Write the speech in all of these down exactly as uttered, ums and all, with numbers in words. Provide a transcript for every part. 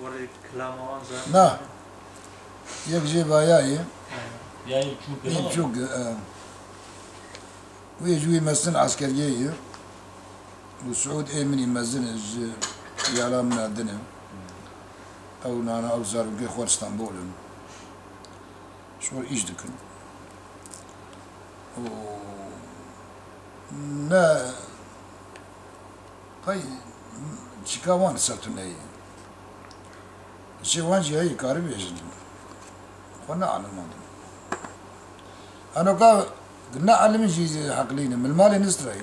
Werê kilama wan zanim. Na. Yek jê vaya ye. Ya yê biçûk e. Yê biçûk e, e. Wê ji wî mezin eskeriyê ye. Û Siûd ê min î mezin e, ji yala min a din e. Ew nana ew zarokê xwe li Stenbol in. Ji xwe îş dikin. Û ne, qey çika wan ser tu neyê. Ji wan jî heyî karî bêjin. Xwe ne alim an. Enoka ne alim jî heqlî ne. Min malê nistirayî.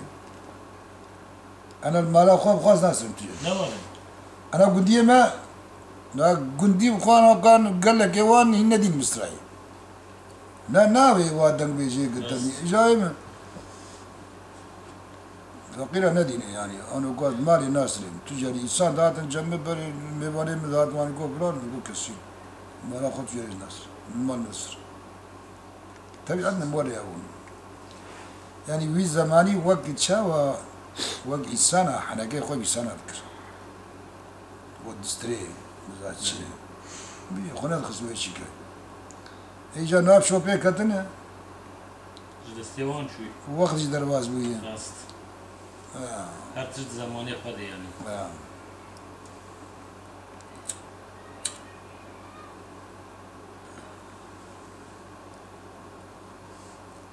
Ena li mala xwe bi xwe ez nasim tu ye. Ne were? Ena gundiyê me, na gundî bi xwe ena kan gelekê wan hîn nedîn misrayî. Ne navê wa dengbêjê girtin. Rast. Îjayê min. Feqîra nedîne yani. Ano ku ez malê nasirêm. Tu carî însan dihatin cem min berê mêvanê min dihat wanî ku filan, digo kesî. Mala xwe tu carî nasir. Min mal nasir. Tebîet min were ya hûn. Yani wî zemanî wek çawa, wek însana, henekê xwe însana dikir. Wek distirê, biza çi. Bî xwe nedixist wê çîkê. Êca nav şopê ketine. Ji destê wan çûyî. Wext jî derbas bûye. Rast. Ha. Her tişt di zemanê xwe de yani. Ha.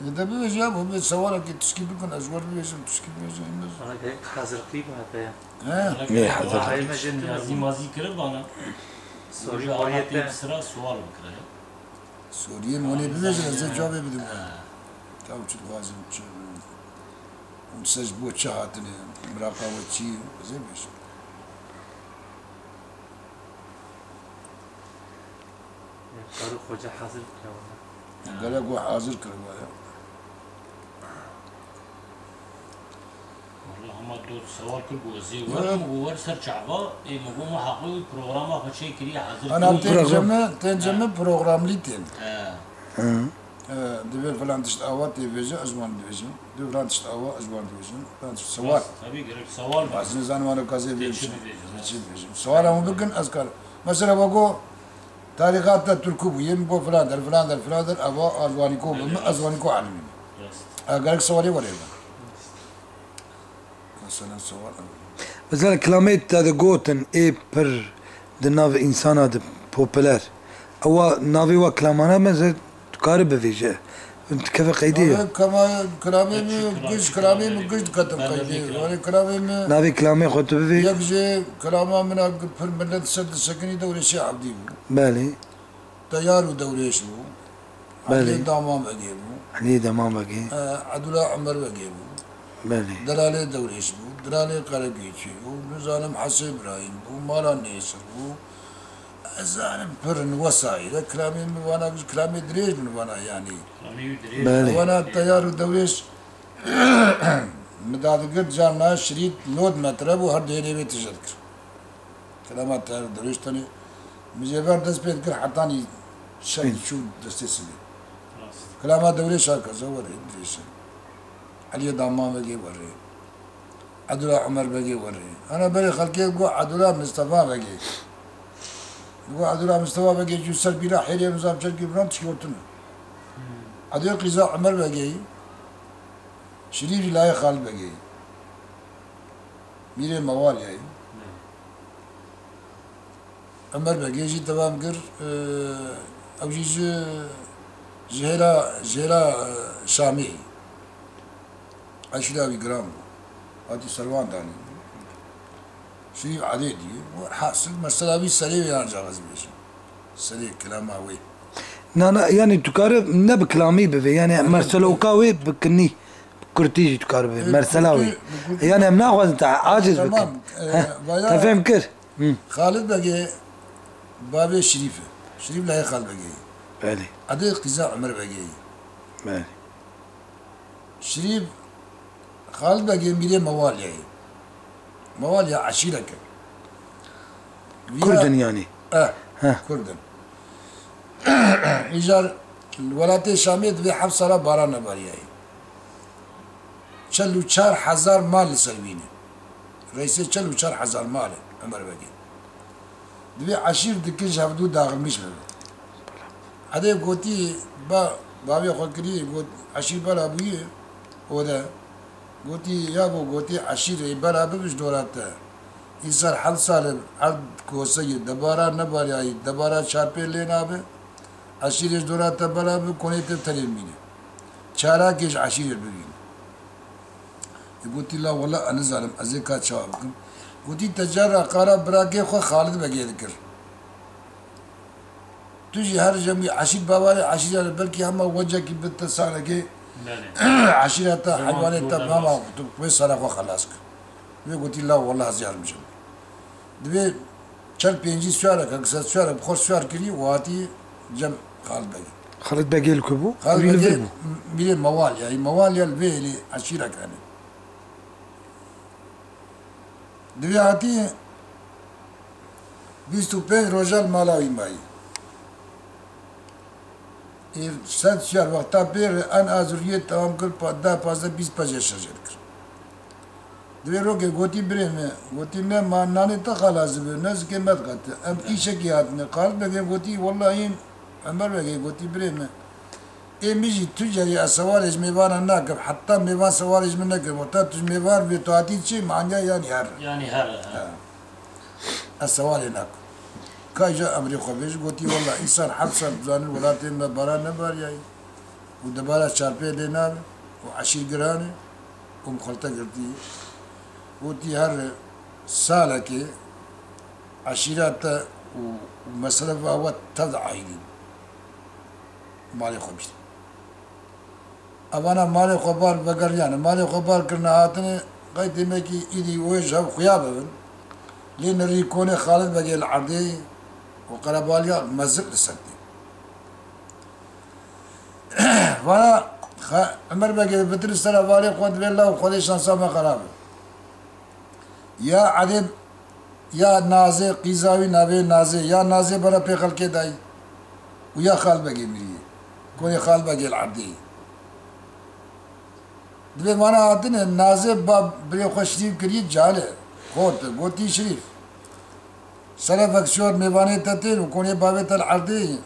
Ê de bibêje ya, bibê sewarekê tişkî bikin, ez wer bibêjim, tişkî bibêjim, hemî. Ana gerek hazirliklî bi hete ya. He? Nê, hazirlik. Heyê me jê tune bû. Mazî mazî kiri bana. Sorî, Hoca moriyete. Ahmet Bey sira sual bikire ya. Soriyê monê bibêjin, ez ê cevabê bidim. Ha. Tam çi dixwazim, çi, hûn ser ji bo çi hatine, miraqa we çi ye, ez ê bêjim. Farûq Hoca hazir bikire wala. Gelek we hazir kiriba ya. Wala hema dot sewal kir ku ez ê werim, ku wer ser çava, ê min got, min heqî wî programa xwe çêkiriye, hazir kiriye. Ana tên cem min, tên cem min programlî tên. He. Hı. E, divê filan tişt awa tê bêje, ez wan dibêjim. Divê filan tişt awa, ez wan dibêjim. Filan tişt sewal. Rast, tabii, gerek sewal be. Ez nizanim wana kazê bêjim. Çi bibêjim? Çi bibêjim? Sewala hûn bikin, ez kar. Mesela, we got, tarîxat de Tirkû bûye, min got filan der, filan der, filan der, eva, ez wanî ko bim, ez wanî ko alimî. Rast. E, gerek sewalê were be. Mesela sewal. Mesela kilamê te de gotin ê pir di nav însana de populer. Ewa navê wa kilamana mesela tu kari bivêje. Tu keve qeydê ya. Navê kema-, kilamê min giş, kilamê min giş diketim qeydê. Navê kilamê min. Navê kilamê xwe tu bivê. Yek jê kilama min a pir millet ser disekinî Dewrêşê Evdî bû. Belê. Teyar û Dewrêş bû. Belê. Eliyê Daman Begê bû. Eliyê Daman Begê. E, Edula Emer Begê bû. Belê. Delalê Dewrêş bû. Dilalê Qeregîçî bû. Nizanim Hesê Birahîm bû. Mala Nêsir bû. Ez zanim pir in wesayî de kilamê min vana, kilamê dirêj min vana yanî. Kilamê wî dirêj. Belê. Vana Teyar û Dewrêş min dadigir carna şirît nod metre bû, her dêrê wê tije dikir. Kilama te dirêj tenê. Min jê ber dest pê dikir hetanî şevî çû destê sibê. Rast. Kilama Dewrêşa Keza werê dirêj e. Eliyê Daman Begê werê. Edula Emer Begê werê. Ana berê xelkê got Edula Mistefa Begê. Got Edula Mistefa Begê cû ser bîra hêrê nizam çerkî biran tişkî ortine. Hmm. Edê Qîza Emer Begê. Şirî jî layê Xalid Begê. Mîrê Mewalyayê. Emer Begê jî devam kir, e, ew jî ji, ji hêla, ji hêla, e, Şamê. Eşîra wî giran bû. Hatî serwan danî. Şirî Edê dî. Hasil mesela wî serê wê ancax ez bêjim. Serê kilama wê. Na, na, yani tu kare ne bi kilamî bivê, yani merseloka wê bi kinî, bi kurtî jî tu kare bivê, e, mersela wê. Bi kurtî, bi kurtî. Yani em naxwazin te aciz bikin. Tamam, e, heh, vaya te fêm kir. Hı. Xalid Begê bavê Şirîf e. Şirîf layê Xalid Begê ye. Belê. Edê qîza Emer Begê ye. Belê. Şirîf Xalid Begê mîrê Mewalyayê. Mewalya eşîrek e. Vîya Kurd in yanî? Eh, heh. Kurd in. Îcar li welatê Şamê divê heft sala baran nebariyayê. Çel û çar hezar mal li ser wî ne. Reysê çel û çar hezar mal e Emer Begê. Divê eşîr dikin ji hevdû daxilmîş bibe. Edê gotî, ba, bavê xwe kirî, got, eşîr bela bûyî, ode. Gotî, yabo, gotî, eşîrê bela bibe ji dora te. Îsal heft sal e erd kose ye, debara nebariyayî, debara çarpê lê nabe. Eşîrê ji dora te bela bibe, konê te tenê bimîne. Çarakê ji eşîrê bibîne. E, gotî, la wela ez nizanim, ez ê ka çawa bikim? Gotî, te cara qala birakê xwe Xalid Begê dikir. Tu jî her cem wî eşîr bawarê eşîra re belkî hema wecekî bi te salekê Belê. eşîra te, Zaman heywanê te problem hema olsun. Tu wê sala xwe xelas kir. Wê gotî, la wela ez yarmicim. Divê çend pêncî siyarek, hek sed siyarek bi xwe siyar kirî û hatî cem Xalid Begê. Xalid Begê li ku bû? Xalid Wî li Begê vir bû. Mîrê Mewal ya, Mewal ya li vê êlê eşîrek hene. Divê hatî bîst û pênc roja li mala wî mayî. Ê sed siyar wexta pê re en azuriyê temam kir, pa-, deh, pazdeh, bîst pecê şirjê dikir. Divê rokê gotî, birê me, gotî, ne ma nanê te xalas dibe, ne zikê me diqete. Em îşekî hatine. Xalid Begê gotî, wellahî Emer Begê gotî, birê me, ê min jî tu carî ez sewalê ji mêvanan nakim, heta mêvan sewalê ji min nekir. Wexta tu ji mêvan bê tu hatî çi, maniya yanî her. Yanî her, he. He. Ez sewalê nakim. Ka îca emrê xwe bêj, gotî, wela îsal heft sal dizanin welatê me bara nebariyayî û debara çarpê lê nabe û eşîr giran e û mixelte girtî. Gotî, her salekê eşîra te û, û mesrefa we tev diayînîn. Malê xwe bîst. Evana malê xwe bar vegeriyane. Malê xwe bar kirine hatine, qey demekî îdî wê ji hev xuya bibin. Lê nerî konê Xalid Begê li erdê û qerebaliya mezin li ser tê. Vana Xa-, Emer Begê bitir li ser hevalê xwe, divê law Xwedê şansa me xerab e. Ya Edê, ya Nazê, qîza wî navê Nazê, ya Nazê bera pê xelkê dayî û ya Xal Begê miriye. Konê Xal Begê li erdê ye. Divê vana hatine, Nazê ba birê xwe Şirîf kiriye cale. Xort e, gotî Şirîf. Selefek şor mêvanê te tên û konê bavê te li erdê ye.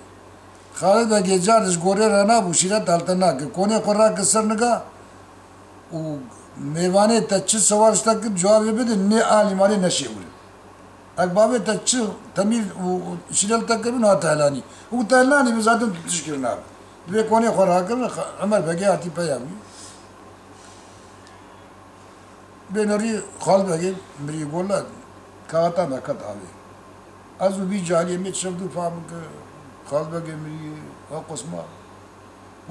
Xalid Begê car ji gorê re nabû, şîret hal te nake. Konê xwe rake ser niga û mêvanê te çi sewal ji te kir, cewabê bide, nê alî malê neşêwire. Ek bavê te çi temîr û, û şîret te kiribû, niha te helanî. Û te helanî bi zaten tu tişt kir nabe. Divê konê xwe rakir, Emer Begê hatî peya wî. Bênerî Xalbegê mirî gola kaxeta me ket avê. Ez û vî caliyê me çev dû fam ke Xalbegê mirî, ha qosma.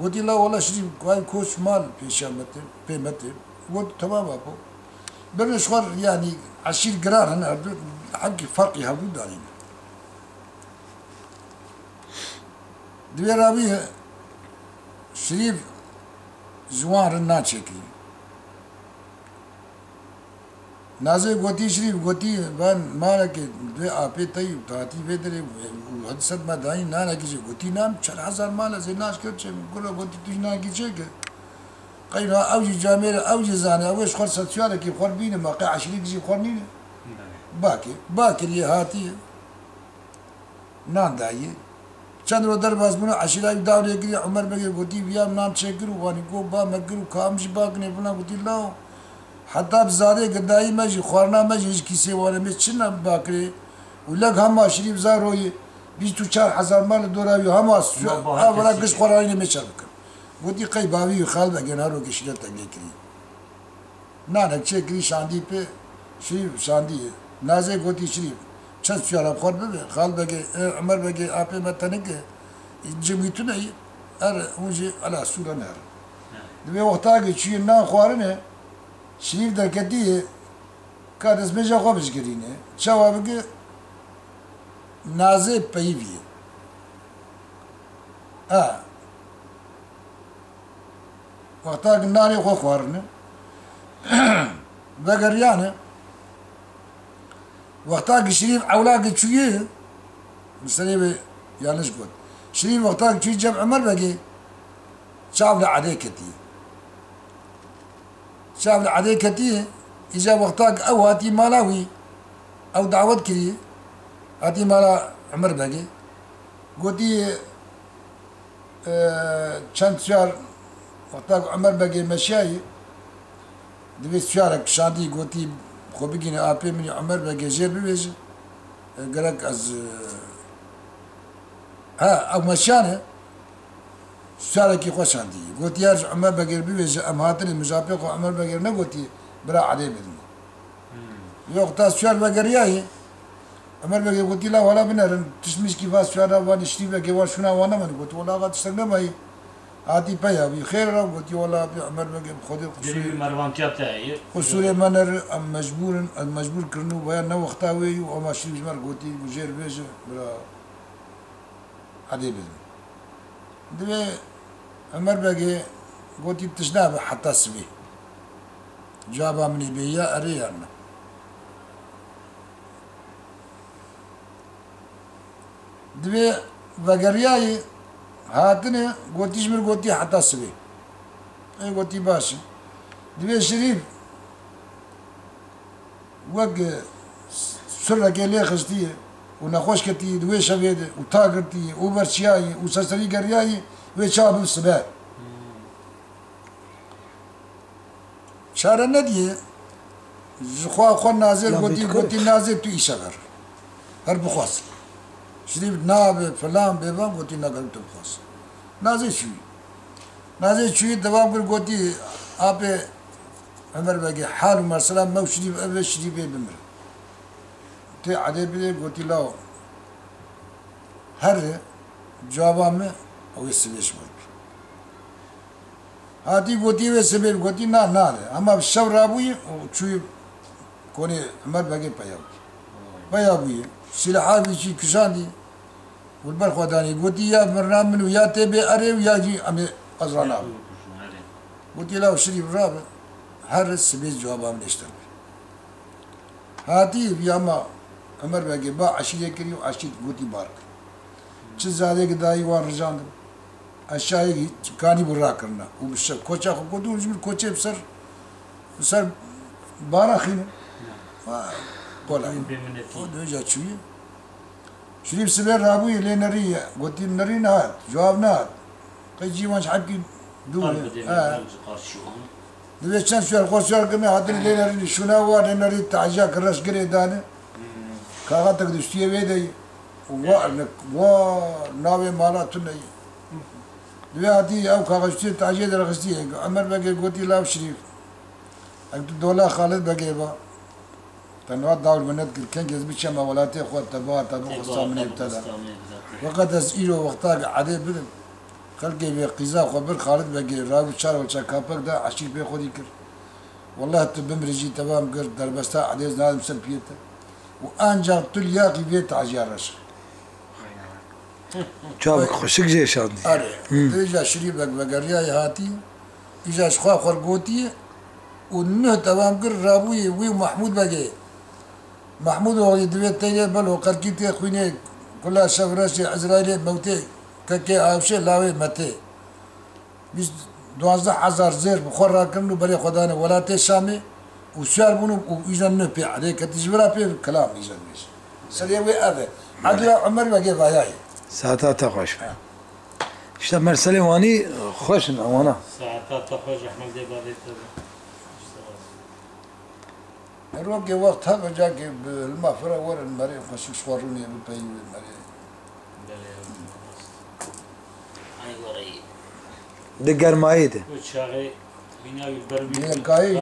Gotî, la wela şirî, vay koç mal pêşiya me tê, pê me tê. Got, temam apo. Bin ji xwe, yanî eşîr giran in, hevdu, hemkî ferqî hevdu danîn. Di vê rawî Şirîf ji wan re nan çêkirî. Nazê gotî, Şirîf gotî, van malekê divê apê te yî û tu hatî vê derê û hedi ser me dayî nanekî jê gotî, nan çar hezar mal ez ê naşkir çê min. Gula gotî, tu jî nanekî çêke. Qeyna ew jî camêre, ew jî zane, ew ê ji xwe setyalekî xwe bîne, ma qey eşîrek jî xwe nîne. Bakê, bakiriye hatiye. Nan dayê. Çend ro derbas bûne, eşîra wî dawrê kiriye, Umer Begê gotî, viya min nan çêkir û wanî got, ba me kir û ka em jî bakine filan, gotî, law. Heta bi zadê ke dayî me jî, xwarina me jî, hiç kîsê wane me çi ne bakirê. Û lek hema Şirîf Zaroyê, bîst û çar hezar mal li dora wî hema su-, Ma baha evra kesî giş ye. Xwarayînê me çer bikin. Gotî, qey bavî wî Xal Begê, her rokê şîret te lê kirî. Nanek çêkirî şandî pê, Şirîf şandî. Nazê gotî Şirîf, çend siyara bi xwe bibe, Xal Begê, e, Umer Begê, apê me tenike, cimî tune yî, er hûn jî ela sûre nerin. Divê wexta ke çûyê nan xwarine, Şirîf derketiye, ka destmêja xwe bijgirîne. Çawa bike? Nazê peyivî ye. A. Wexta ki nanê xwe xwarine, vegeriyane, wexta ki Şirîf ewla ki çûyê, miselê wê yanlış got. Şirîf wexta ki çûyê cem Umer Begê, çav li edê ketiye. Çav li edê ketiye, îca wexta ki ew hatî mala wî, ew dawet kiriye, Hatî mala Umer Begê, gotî, e, çend siyar wexta ku Umer Begê meşiyayî, divê siyarek kişandî, gotî, xwe bigîne apê min ê Umer Begê jêr bibêje. E, gerek ez, e, he, ew meşiyane, siyarekî xwe şandî. Gotî, her ji Umer Begê bibêje, em hatine, min ji apê xwe Umer Begê negotî, bira Edê bidin. Wexta siyar vegeriyayî, Umer Begê gotî, la wela binerin, tişt mişkî va siyara van, şirîfekê van şûna wan nemen. Gotî, wela axa tiştek nemayî. Hatî peya wî, xêr ra gotî, wela bi Umer Begê bi Xwedê Dilî qusûrê, mervantiya te ye. Qusûrê me nerin, em mecbûr in, em mecbûr kirin û veya ne wexta wê yî û ema şirîf ji me re gotî, û jêr bêje, bira Edê bidin. Divê Umer Begê gotî, tişt nabe heta sibê. Cewaba min ê bê ya erê yan na. Divê vegeriyayî hatine, gotî ji min gotî heta sibê. Ê gotî baş e. Divê şirîf wek, e, surrekê lê xistî û nexweş ketî di wê şevê de û ta girtî û berçiyayî û serserî geriyayî wê çawa bim sibe. Çare nediyê, ji xwe xwe Nazê gotî, gotî, "Nazê tu îşe ver. Her bixwaz." Şirîf nabe, filan bê van, gotî, "Nagerim tu bixwaz." Nazê çûyî. Nazê çûyî devam kir, gotî, "Apê Umer Begê, hal û mesela me û Şirîf ev e, Şirîf ê bimire. Tê Edê bidê." Gotî, "Law, here, cewaba min, ew ê sibê ji bo." Hatî gotî, "Wê sibê." Gotî, "Na, nare." Hema bi şev rabûyî û çûyî konê Umer Begê peya bûyî. Peya bûyî. Sîleha vî çî kişandî û li ber xwe danî. Gotî, "Ya mirina min û ya tê bê erê û ya jî em ê ez ranabim." Gotî, "Law Şirîf rabe, here sibê cewaba min ê ji te bê." Hatî vî hema Umer Begê ba eşîrê kirî û eşîr gotî bar kir. Çi zadê ki dayî wan rijandin. Eşyayê ki kanî bû rakirina. Û bi şev koça xwe gotî û ji min koçê bi ser, bi ser bara xînin. Wa, kolay. Bêminetî. O dê ca çûyî. Şirîf sibê rabûyî lê nerî ye. Gotî nerî nehat. Cewab nehat. Qey cî wan ji hebkî dûr e. Qal bidê, he, min ji qarşî wan. Divê çend şer xwe şer kirine, hatine lê nerî şûna wa, lê nerî taciya ki reş girê dane. Hmm. Kaxetek di stûyê wê de ye. Wa, ne, wa navê mala tune ye. Divê hatî ew kaxeştiyê taciyê derxistiye. Umer Begê gotî, "Law Şirîf, ek tu dola Xalid Begê ba, te niha dawr minet kir, kengê ez biçeme welatê xwe, te ba, te bixwesta min ê bi te da. Weqet ez îro wexta ki Edê bidim, xelkê vê qîza xwe bir Xalid Begê, raw çar welça kapek da, eşîr pê xwedî kir. Welleh tu bimrî jî, te ba min kir, derbesta Edê ez nadim ser piyê te. Û ancax tu liyaqî vê taciya reş." Çavik xweşik jê şandî. Erê, hmm, vêca Şirîf Beg vegeriyayê hatî, îja ji xwe xwe gotî û nuh tewam kir, rabûyê wî û Mehmûd Begê. Mehmûd oxlî divê teyê belo qerkî tê xwînê, kula şev reşê Ezraîlê mewtê, kekê Awşê lawê metê. Bîst, duwazdeh hezar zêr bi xwe rakirin û berê xwe dane welatê Şamê û siyar bûn û, û îjan nuh pê Edê ketî ji vira pê kilam îjan nivîs. Serê wê ev e. Edla Umer Begê vayayê. Saeta te xweş be. Ha. İşte merselê Wanî xweş in, ewana. Saeta te xweş, rehmet lê bavê te be. Rokê wext hebe cakê bi hilma fira werin merê xweşik ji xwe rûnê bipeyivê merê. Belê, ew rast. Ay wereyî. Di germayê de. Wê çaxê bîna wî ber wî. Yê kayê